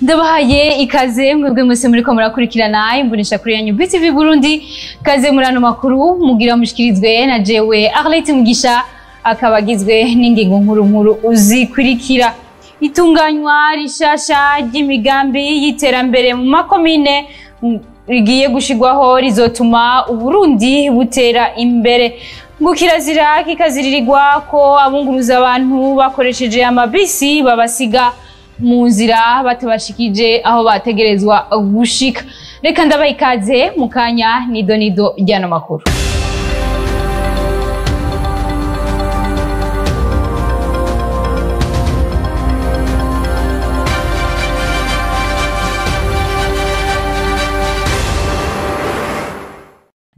Ndabahaye ikaze mwebwe mwese muriko murakurikirana imbonesha kuri yanyu BTV Burundi. Kaze muri ano makuru mugira mushikirizwe na jewe Arlette Mugisha, akaba agizwe n'ingingo nkuru nkuru uzikurikira. Itunganywa rishasha ry'imigambi y'iterambere mu makomine rigiye gushigwaho rizotuma Uburundi butera imbere. Ngo kirazira kikaziririrwa ko abunguruza abantu bakoresheje amabisi babasiga mu nzira batabashikije aho bategerezwa gushika. Reka ndabaha ikaze mu kanya nido nido ry'ano makuru.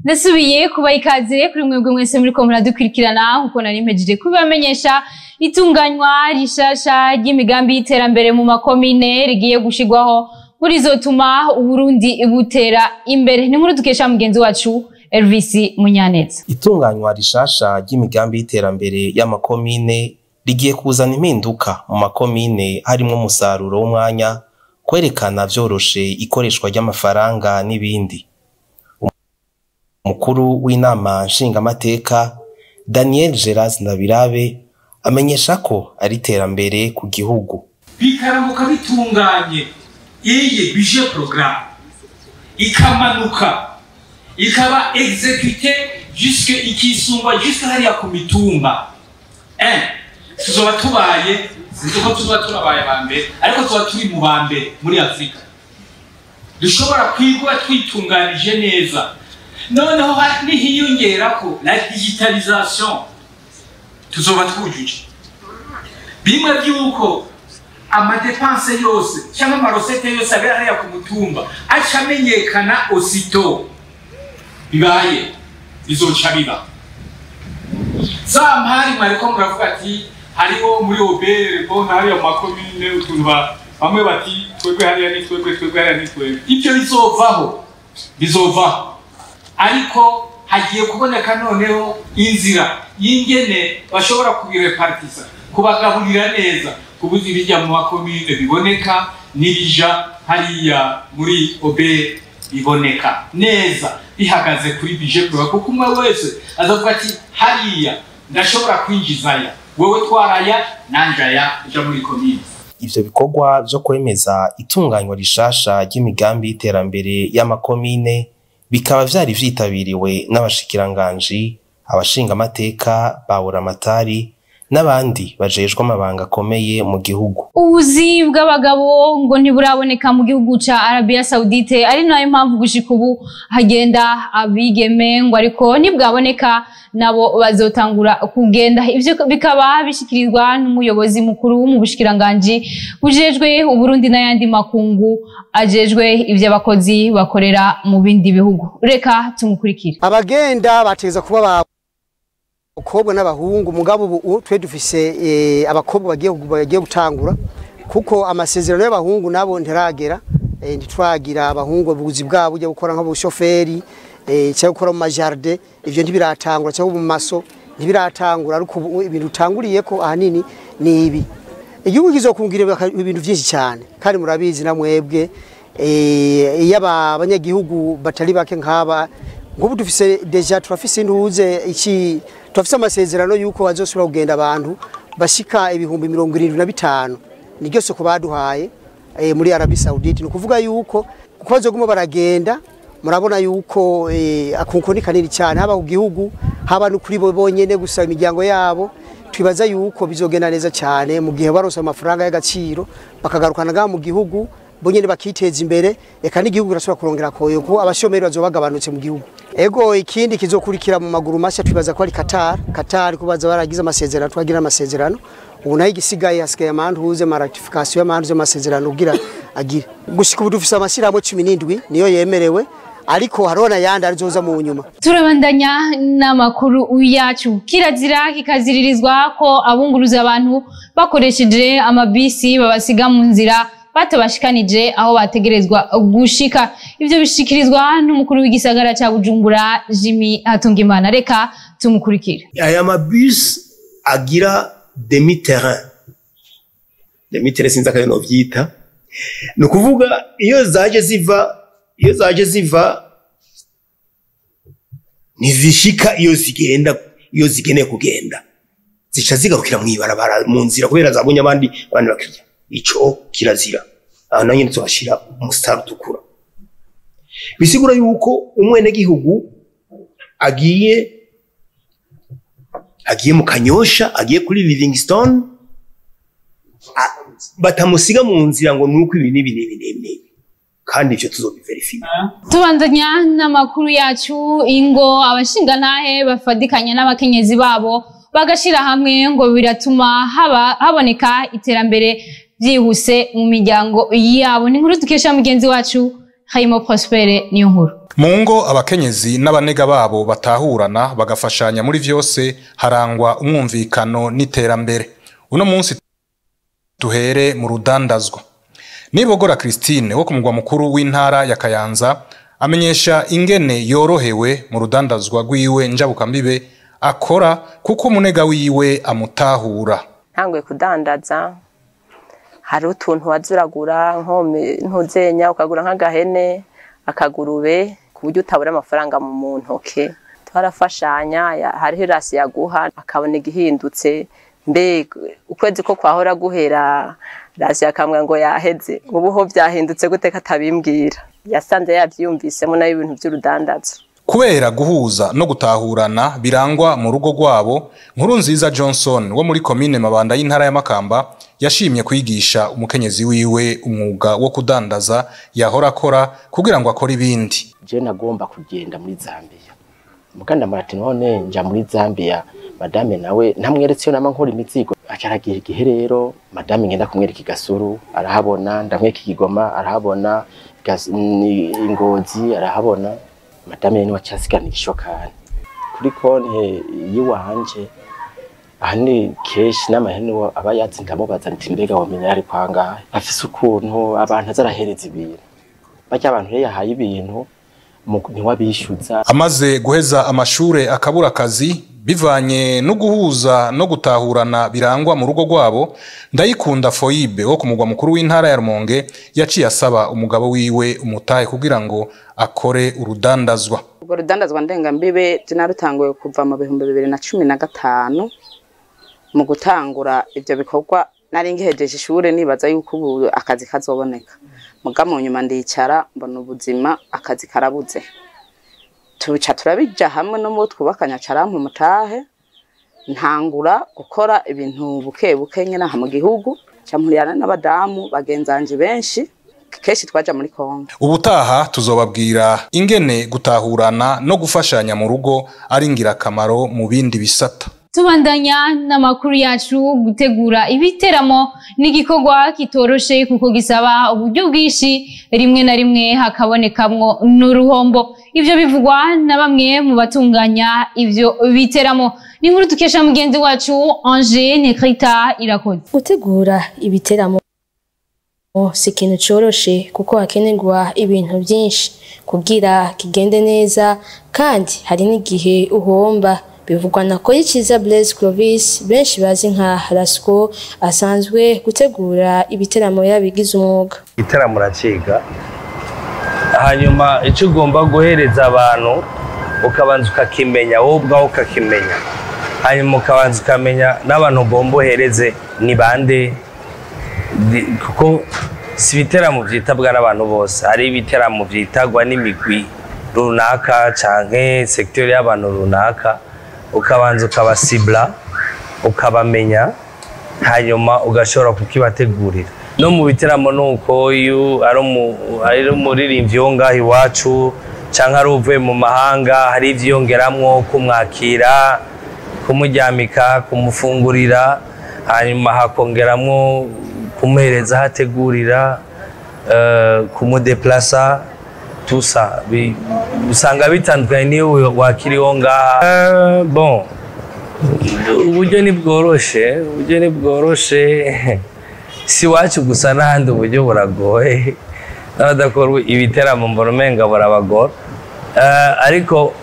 Nasubiye kuba ikaze kuri mwebwe mwese muriko muradukurikirana, nkuko nari mpejeje kubamenyesha, itunganywa rishasha ry'imigambi y'iterambere mu makomine rigiye gushigwaho burizotuma Uburundi butera imbere. Ni nkuru dukesha mugenzi wacu Elvis Munyaneza. Itunganywa rishasha ry'imigambi y'iterambere y'amakomine rigiye kuzana impinduka mu makomine, harimwo umusaruro w'umwanya, kwerekana vyoroshe ikoreshwa ry'amafaranga n'ibindi. Mukuru w'inama nshingamateka Daniel Geras Ndabirabe amenyesha ko ari iterambere ku gihugu. Bikaramuka bitunganye iyi budget programme ikamanuka ikaba exécuté jusque ikisumba jusque hariya ku mitumba, tuzoba tubaye, sinzi ko tuzoba turabaye ba mbere, ariko tuzoba turi mu ba mbere muri Afurika. Dushobora kwigwa twitunganije neza, noneho nihiyongerako la digitalisation tuzoba twujuje bimwe by'uko amadépenses yose cyangwa amarecettes yose abera hariya ku mutumba aca amenyekana aussitôt bibaye, bizoca biba za mpari. Mwariko muravuga ati hariho muri OBR bona hariya mu makomine utuntu bamwe bati twebwe hariya ni twebwe, twebwe hariya ni twebwe. Ibyo bizovaho, bizovaho, ariko hagiye kuboneka noneho inzira y'ingene bashobora kubirepartisa, kubagaburira neza, kubuza ibijya mu makomine biboneka n'ibija hariya muri OBR biboneka neza, bihagaze kuri budget programme, kuko umwe wese azavuga ati hariya ndashobora kwinjizaya, wewe twaraya nanje aya uja muri komine. Ivyo bikorwa vyo kwemeza itunganywa rishasha ry'imigambi y'iterambere y'amakomine bikaba vyari vyitabiriwe n'abashikiranganji, abashingamateka, ba buramatari n'abandi bajejwe amabanga akomeye mu gihugu. Ubuzi bw'abagabo ngo ntiburaboneka mu gihugu ca Arabia Saudite, ari nayo mpamvu gushika ubu hagenda abigeme, ngo ariko nibwaboneka nabo bazotangura kugenda. Ivyo bikaba bishikirizwa n'umuyobozi mukuru mu bushikiranganji bujejwe Uburundi n'ayandi makungu, ajejwe ivy'abakozi bakorera mu bindi bihugu. Reka tumukurikire. Abagenda bategeza kuba abakobwa n'abahungu, mugabo ubu twe dufise abakobwa bagiye gutangura, kuko amasezerano y'abahungu nabo ntiragera. Ntitwagira abahungu ubuzi bwabo ujya gukora nk'ubushoferi cyangwa gukora mu majardin, ivyo ntibiratangura, cyangwa mu maso ntibiratangura, ariko ubu ibintu utanguriye ko ahanini ni ibi. Igihugu kizokungira ibintu byinshi cyane, kandi murabizi na mwebwe, iyo abanyagihugu batari bake nk'aba nk'ubu dufise déjà, turafise intuze iki, turafise amasezerano yuko bazosubira kugenda abantu bashika 75,000, niryo soko baduhaye muri Arabie Saoudite. Ni ukuvuga yuko kuko bazoguma baragenda, murabona yuko akunko ni kanini cyane, haba ku gihugu, haba no kuri bo bonyene gusa imiryango yabo. Twibaza yuko bizogenda neza cyane mu gihe baronse amafaranga y'agaciro, bakagarukana ngaha mu gihugu, bonyene bakiteza imbere, eka n'igihugu kirashobora kurongera koyo, kuko abashomeri bazoba bagabanutse mu gihugu. Ego, ikindi kizokurikira mu maguru mashya twibaza ko ari Qatar. Qatar kubaza baragize amasezerano, twagira amasezerano ubu, nayo igisigaye hasigaye amantuze ama ratification y'amantuze amasezerano kugira agire. Gushika ubu dufise amashyirahamwe 17 niyo yemerewe, ariko hariho n'ayandi arizoza mu nyuma. Turabandanya n'amakuru yacu. Kirazira kikaziririzwa ko abunguruza abantu bakoresheje amabisi babasiga mu nzira batabashikanije aho bategerezwa gushika. Ivyo bishikirizwa n'umukuru w'igisagara ca Bujumbura, Jimmy Hatungimana. Reka tumukurikire. Aya mabisi agira demi terrain, demi terrain sinzi akayo novyita. Ni ukuvuga iyo zaje ziva ntizishika iyo zigenda, iyo zikeneye kugenda zica zigarukira mw'ibarabara mu nzira, kubera zabonye abandi bakiriya. Ico kirazira. Aha naho nyene tuhashira umusitari utukura, bisigura yuko umwenegihugu agiye mu Kanyosha, agiye kuri Livingstone, batamusiga mu nzira ngo nuko ibi n'ibi n'ibi n'ibi n'ibi, kandi ivyo tuzobiverifiya. Tubandanya n'amakuru yacu. Ingo abashingantahe bafadikanya n'abakenyezi babo bagashira hamwe ngo biratuma haboneka iterambere byihuse mu miryango yabo. Ni inkuru dukesha mugenzi wacu Hayimo Prospere. Niyo nkuru. Mu ngo abakenyezi n'abanega babo batahurana, bagafashanya muri vyose, harangwa umwumvikano n'iterambere. Uno munsi tuhere mu rudandazwa. Nibogora Christine wo ku mugwa mukuru w'intara ya Kayanza amenyesha ingene yorohewe mu rudandazwa rwiwe njabukambibe akora, kuko umunega wiwe amutahura. Ntanguye kudandaza, hari utuntu waza uragura nko ntuzenya, ukagura nk'agahene, akagurube, ku buryo utabura amafaranga mu ntoke. Twarafashanya, hariho irasi yaguha akabona igihindutse. Mbe ukwezi ko kwahora guhera rasi akambwira ngo yaheze, ubu ho byahindutse gute katabimbwira? Yasanze yavyiyumvisemo nayo ibintu by'urudandazo. Kubera guhuza no gutahurana birangwa mu rugo rwabo, Nkuru Nziza Johnson wo muri komine Mabanda y'intara ya Makamba yashimye kwigisha umukenyezi wiwe umwuga wo kudandaza yahora akora kugira ngo akore ibindi. Je nagomba kugenda muri Zambia, muganda marati none nja muri Zambia, madame nawe ntamweretse iyo nama nkora imizigo. Acaragira igihe rero madame ngenda kumwereka igasuru arahabona, ndamwereka ikigoma arahabona, Ingozi arahabona. Madame niwe acasigana igishokani kuri konte yiwanje. Ahanini kenshi n'amahene aba yazi, ndamubaza nti: "Mbega wamenya ari kwangahe?" Afise ukuntu abantu azarahereza ibintu, barya abantu rero yahaye ibintu ntiwabishyuza. Amaze guheza amashure akabura akazi, bivanye no guhuza no gutahurana birangwa mu rugo rwabo, Ndayikunda Foibe wo ku mugwa mukuru w'intara ya Rumonge yaciye asaba umugabo wiwe umutahe kugira ngo akore urudandazwa. Urwo rudandazwa ndengambibe narutanguye kuva mu 2015. Mu gutangura ivyo bikorwa nari ngihejeje ishure, nibaza yuko ubu akazi kazoboneka, muga mu nyuma ndicara mbona ubuzima akazi karabuze, tuca turabija hamwe no mu twubakanya carampa umutahe, ntangura gukora ibintu buke buke nyene aha mu gihugu, ca mpurirana n'abadamu bagenzanje benshi, kenshi twaja muri Kongo. Ubutaha tuzobabwira ingene gutahurana no gufashanya mu rugo ari ingirakamaro mu bindi bisata. Tubandanya n'amakuru yacu. Gutegura ibiteramo n'igikorwa kitoroshe, kuko gisaba uburyo bwinshi, rimwe na rimwe hakabonekamwo n'uruhombo. Ivyo bivugwa na bamwe mu batunganya ivyo biteramo. Ni inkuru dukesha mugenzi wacu Ange Nekrita Irakoze. Gutegura ibiteramo si ikintu coroshe, kuko hakenerwa ibintu byinshi kugira kigende neza, kandi hari n'igihe uhomba. Bivugwa na Koyikiza Blaise Clovis, benshi bazi nka Rasco, asanzwe gutegura ibiteramo yabigize umwuga. Igitaramo uraciga, hanyuma icyo ugomba guhereza abantu ukabanza ukakimenya wowe ubwawe, ukakimenya, hanyuma ukabanza ukamenya n'abantu ugomba uhereze ni bande. Kuko si ibiteramo byitabwa n'abantu bose, hari ibiteramo byitabwa n'imigwi runaka canke secteur y'abantu runaka. Ukabanza ukabasibla, ukabamenya, hanyuma ugashobora kukibategurira. No mu biteramo nuko iyo ari umuririmbyi wo ngaho iwacu canke ari uvuye mu mahanga, hari ivyiyongeramwo: kumwakira, kumuryamika, kumufungurira, hanyuma hakongeramwo kumuhereza aho ategurira, kumudeplasa, tusa usanga bitandukanye niyo wakiriho ngaha. Bon, uburyo ntibworoshe, uburyo ntibworoshe, si iwacu gusa, n'ahandi uburyo buragoye, n'abadakora ibiteramo mbona umenga burabagora. Ariko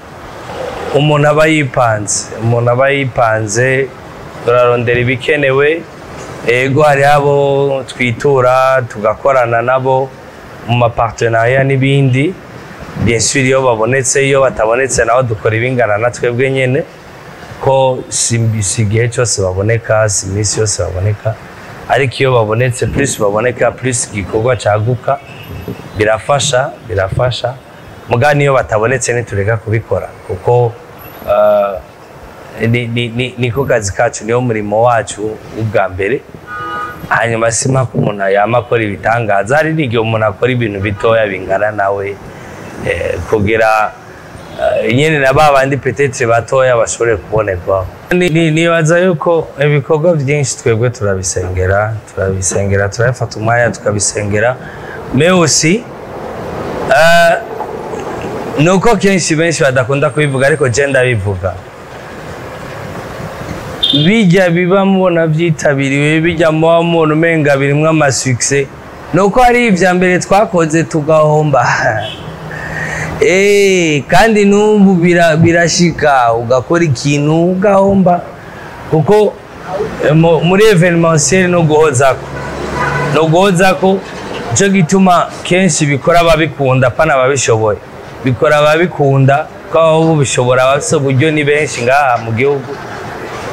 umuntu aba yipanze, umuntu aba yipanze, turarondera ibikenewe. Ego hari abo twitura tugakorana nabo mu ma partenariat n'ibindi. Bien sûr iyo babonetse, iyo batabonetse naho dukora ibingana na twebwe nyene, ko si igihe cyose baboneka, si iminsi yose baboneka, ariko iyo babonetse, plus baboneka plus igikorwa caguka, birafasha. Muga niyo batabonetse ntitureka kubikora, kuko niko kazi kacu, niyo murimo wacu ubwa mbere. Hanyuma sima ko umuntu yama akora ibitangaza, hari n'igihe umuntu akora ibintu bitoya bingana nawe, kugira nyene na babandi peut-être batoya bashobore kubonerwaho. Nibaza yuko ibikorwa byinshi twebwe turabisengera, turabifata umwanya tukabisengera, mais aussi nuko kenshi benshi badakunda kubivuga, ariko je ndabivuga. Bijya biba mubona byitabiriwe, bijya muba mubona umenga birimwo ama succès, nuko hari ivya mbere twakoze tugahomba. Kandi n'ubu birashika ugakora ikintu ugahomba, kuko muri événementiel no guhozako cyo gituma kenshi bikora ababikunda pana ababishoboye, bikora ababikunda ko abo bishobora abafise uburyo ni benshi ngaha mu gihugu,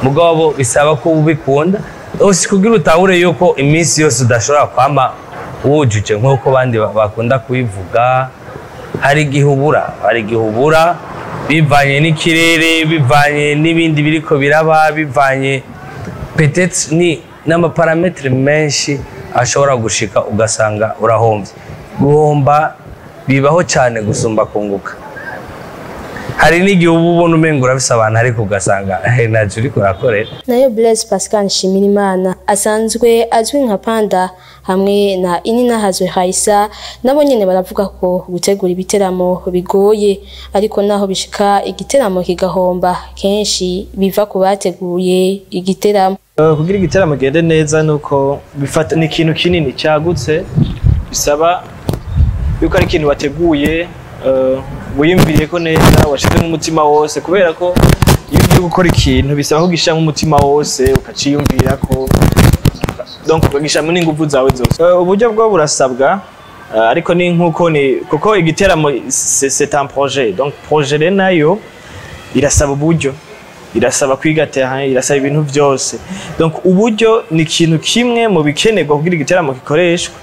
mugabo bisaba ko ubikunda ose kugira utahure yuko iminsi yose udashobora kwama wujuje nk'uko bandi bakunda kubivuga. Hari igihe ubura bivanye n'ikirere, bivanye n'ibindi biriko biraba, bivanye peut-être ni n'amaparametre menshi ashobora gushika ugasanga urahomvye. Guhomba bibaho cyane gusumba kunguka. Hari n'igihe uba ubona umenga urafise abantu ariko ugasanga ntacyo uriko urakorera. Nayo Blaise Pascal Nshimirimana asanzwe azwi nka Panda hamwe na Ininahazwe Raisa nabo nyene baravuga ko gutegura ibiteramo bigoye, ariko naho bishika igiteramo kigahomba kenshi biva ku bateguye igiteramo. Kugira igiteramo gende neza nuko bifata ni ikintu kinini cyagutse, bisaba yuko ari ikintu bateguye wiyumviriye ko neza, washizemo umutima wose, kubera ko iyo ugiye gukora ikintu bisaba ko ugishiramo umutima wose, ukaciyumvira ko donc ukagishiramo n'ingufu zawe zose. Uburyo bwo burasabwa, ariko ni nkuko ni kuko igiteramo c'est un projet, donc projet rero nayo irasaba uburyo, irasaba kwiga terrain, irasaba ibintu byose. Donc uburyo ni ikintu kimwe mu bikenerwa kugira igiteramo gikoreshwe,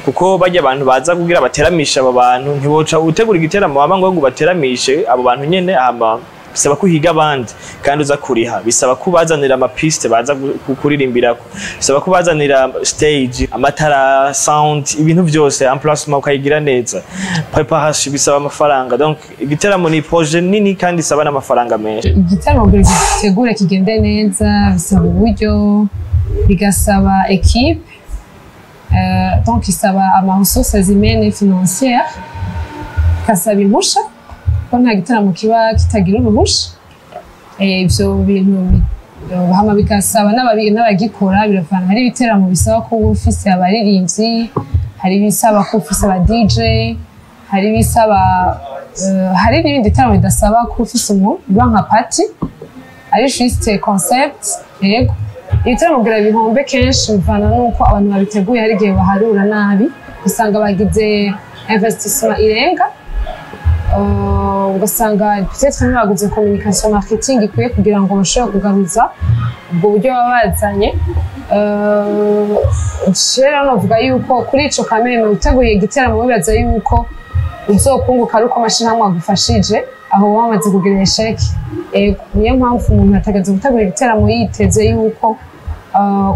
kuko bajya abantu baza kugira bateramisha abo bantu, ntiboca utegura igiteramo waba ngo bateramishe abo bantu nyene, ama bisaba kuhiga abandi kandi uza kuriha, bisaba kubazanira ama piste baza kuririmbirako, bisaba kubazanira stage, amatara, sound, ibintu byose, emplacement ukayigira neza, preparation bisaba amafaranga. Donc igiteramo ni projet nini kandi isaba n'amafaranga menshi. Igiteramo kugira gitegure kigende neza bisaba uburyo, bigasaba équipe, donc isaba ama ressources humaines et financières, kasaba impusha ko nta gitaramo kiba kitagira uruhusha. Ibyo bintu hama bigasaba n'abagikora biravana. Hari ibiteramo bisaba ko ufise abaririmbyi, hari ibisaba ko ufise aba DJ, hari ibisaba hari n'ibindi bitaramo bidasaba ko ufise umuntu, biba nka party ari juste concept. Yego, ibitaramo kugira bihombe kenshi bivana n'uko abantu babiteguye, hari igihe baharura nabi usanga bagize investissement irenga, ugasanga peut-être ntibaguze communication marketing ikwiye kugira ngo bashobore kugaruza ubwo buryo baba bazanye. Rero novuga yuko kuri ico kameme uteguye igiteramo wibaza yuko uzokunguka ari uko amashirahamwe agufashije, aho baba bamaze kugira esheke. Niyo mpamvu umuntu ategerezwa gutegura igiteramo yiteze yuko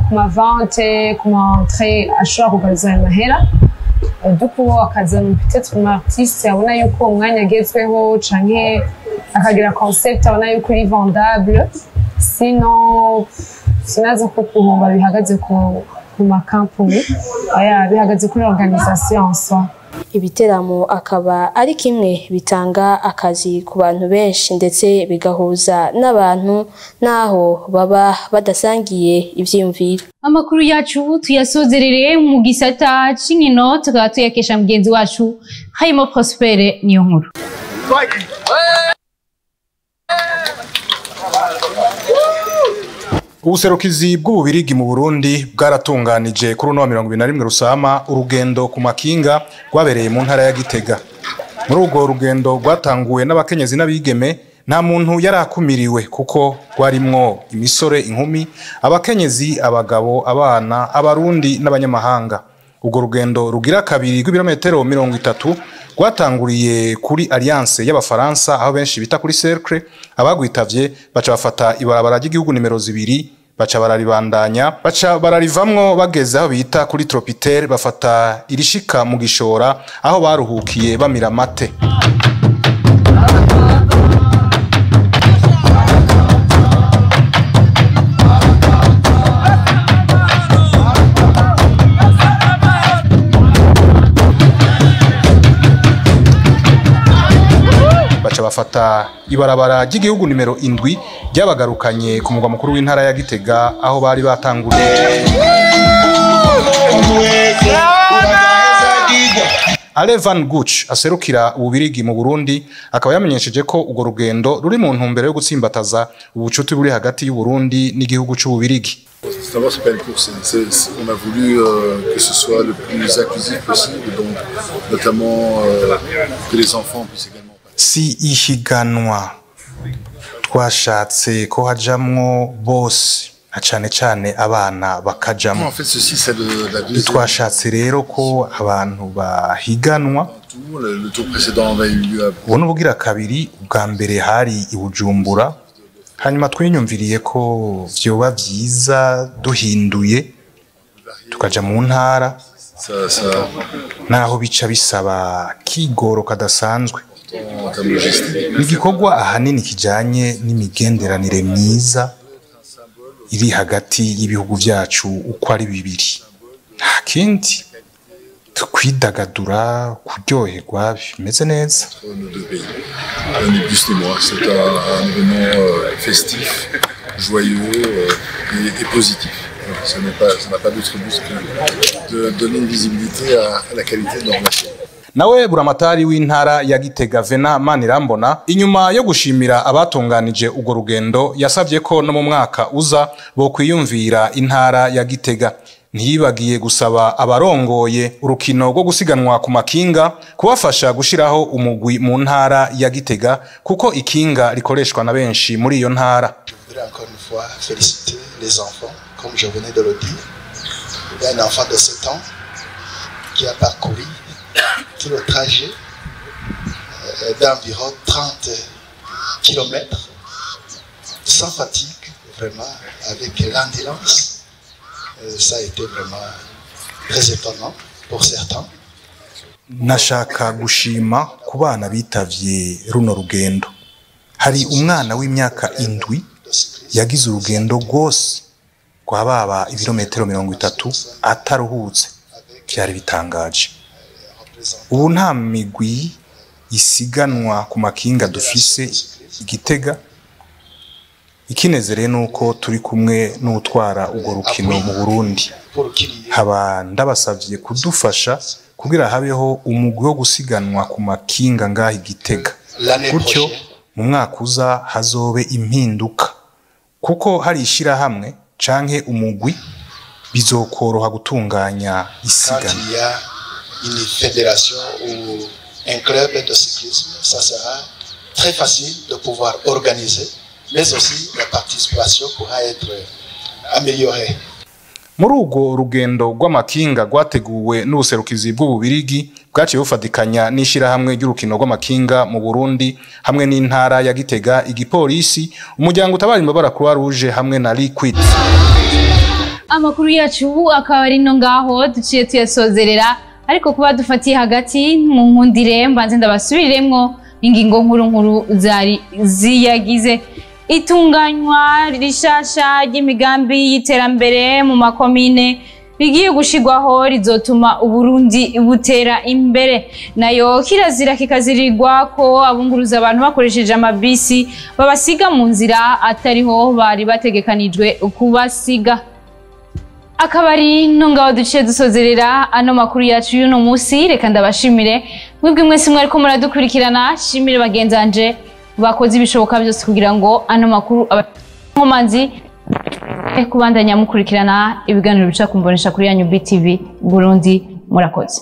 ku mavente, ku ma entrée ashobora kugaruza ayo mahera. Dukubo akazana peut-être umu artiste abona yuko umwanya agezweho, canke akagira concept abona yuko iri vendable. Sinon sinaza ko guhomba bihagaze ku makampuni, oya, bihagaze kuri organisation en soi. Ibiteramo akaba ari kimwe bitanga akazi ku bantu benshi ndetse bigahuza n'abantu naho baba badasangiye ivyiyumviro. Amakuru yacu tuyasozerere mu gisata c'inkino, tukaba tuyakesha mugenzi wacu Hayimo Prospere niyo nkuru. Ubuserukizi bw'Ububirigi mu Burundi bwaratunganije kuri uno wa 21 Rusama urugendo ku makinga rwabereye mu ntara ya Gitega. Muri urwo rugendo rwatanguwe n'abakenyezi n'abigeme, nta muntu yarakumiriwe kuko rwarimwo imisore, inkumi, abakenyezi, abagabo, abana, abarundi n'abanyamahanga. Urwo rugendo rugira kabiri rw'ibirometero 30 rwatanguriye kuri Alliance y'Abafaransa aho benshi bita kuri Cercle. Abagwitavye baca bafata ibarabara ry'igihugu nimero 2 baca bararibandanya, baca bararivamwo bageze aho bita kuri Tropitel, bafata irishika mu Gishora aho baruhukiye bamira mate. Bafata ibarabara ry'igihugu nimero 7 ryabagarukanye ku mugwa mukuru w'intara ya Gitega aho bari batanguriye. Alevan Guch aserukira Ububirigi mu Burundi akaba yamenyesheje ko urwo rugendo ruri mu ntumbero yo gutsimbataza ubucuti buri hagati y'u Burundi n'igihugu c'Ububirigi. D'abord, c'est pas une course, on a voulu que ce soit le plus inclusif possible, donc notamment que les enfants puissent également. Si ihiganwa, twashatse ko hajamwo bose na cane cane abana bakajamwo. En fait, ceci c'est de la deuxième. Twashatse rero ko abantu bahiganwa. Le tour précédent avait eu lieu à Ubu n'ubugira kabiri, ubwa mbere hari i Bujumbura, hanyuma twinyumviriye ko vyoba vyiza duhinduye tukaja mu ntara, naho bica bisaba kigoro kadasanzwe. Igikorwa ahanini kijanye n'imigenderanire myiza iri hagati y'ibihugu vyacu uko ari bibiri, nta kindi, tukwidagadura, kuryoherwa bimeze neza. Ni plus ni moins, c'est un événement festif, joyeux et positif. Ça n'a pas d'autre but que de donner une visibilité à la qualité de nos relations. Nawe buramatari w'intara ya Gitega Vena Manirambona, inyuma yo gushimira abatunganije urwo rugendo, yasavye ko no mu mwaka uza bo kwiyumvira intara ya Gitega. Ntiyibagiye gusaba abarongoye urukino rwo gusiganwa ku makinga kubafasha gushiraho umugwi mu ntara ya Gitega, kuko ikinga rikoreshwa na benshi muri iyo ntara. Je voudrais encore une fois féliciter les enfants, comme je venais de le dire. Il y a un enfant de 7 ans qui a parcouru tout le trajet d'environ 30 km, sans fatigue, vraiment, avec l'endurance. Ça a été vraiment très étonnant pour certains. Nashaka gushima ku bana bitavye runo rugendo. Hari umwana w'imyaka 7 yagize urugendo rwose rwababa ibirometero 30 ataruhutse. Byari bitangaje. Ubu nta migwi isiganwa ku makinga dufise Igitega. Ikinezere nuko turi kumwe n'utwara urwo rukino mu Burundi. Haba ndabasavye kudufasha kugira habeho umugwi wo gusiganwa ku makinga ngaha Igitega. Gutyo mu mwaka uza hazobe impinduka, kuko hari ishirahamwe canke umugwi bizokoroha gutunganya isiganwa. Une fédération ou un club de cyclisme, ça sera très facile de pouvoir organiser, mais aussi la participation pourra être améliorée. Muri urwo rugendo rw'amakinga rwateguwe n'ubuserukizi bw'Ububirigi bwaciye bufatikanya n'ishirahamwe ry'urukino rw'amakinga mu Burundi hamwe n'intara ya Gitega, igipolisi, umuryango utabara imbabara Croix Rouge hamwe na Liquid. Amakuru yacu akaba ari no ngaho duciye tuyasozerera, ariko kuba dufatiye hagati mu nkundire mbanze ndabasubiriremwo ingingo nkuru nkuru zari ziyagize. Itunganywa rishasha ry'imigambi y'iterambere mu makomine rigiye gushigwaho rizotuma Uburundi butera imbere. Nayo kirazira kikazirirwa ko abunguruza abantu bakoresheje amabisi babasiga mu nzira atariho bari bategekanijwe kubasiga. Akabari nongaho duciye dusozerera ano makuru yacu y'uno munsi. Reka ndabashimire mwebwe mwese mwariko muradukurikirana, shimire bagenzanje bakoze ibishoboka byose kugira ngo ano makuru abakomanzi. Kubandanya mukurikirana ibiganiro bica kumbonesha kuri yanyu BTV Burundi. Murakoze.